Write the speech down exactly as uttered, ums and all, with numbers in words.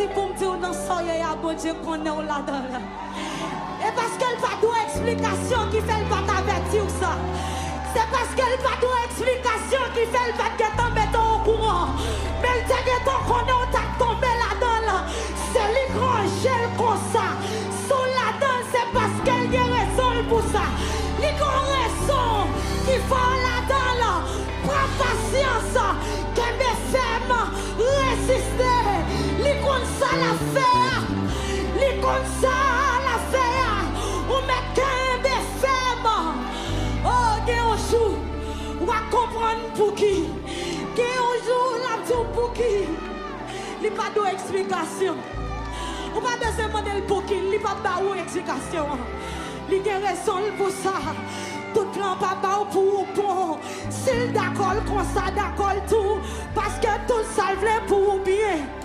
Si pou m di w nan sa w ye a, Bondye konnen w ladan l. E paske l pa dwe eksplikasyon ki fè l pa t avèti w sa. Se paske l pa dwe eksplikasyon ki fè l pa t gentan mete w okouran. Men l te gentan konnen w t ap tonbe ladan l. Se li k ranje l konsa. Si w ladan l, se paske l gen rezon l pou sa. Li gen yon rezon ki fè w ladan l. Pran pasyans, kenbe fèm, reziste. Li konn sa l ap fè a. Li konn sa l ap fè a. Ou mèt kenbe fèm. O, gen yon jou, w a konprann pouki. Gen yon jou, l ap di w pouki. Li pa dwe eksplikasyon. Ou pa bezwen mande l pouki, li p ap ba ou eksplikasyon an. Li gen rezon l pou sa. Tout plan pa ba w pou ou bon. Si l dakò l konsa, dakò l tou, paske tout sa l vle pou ou byen.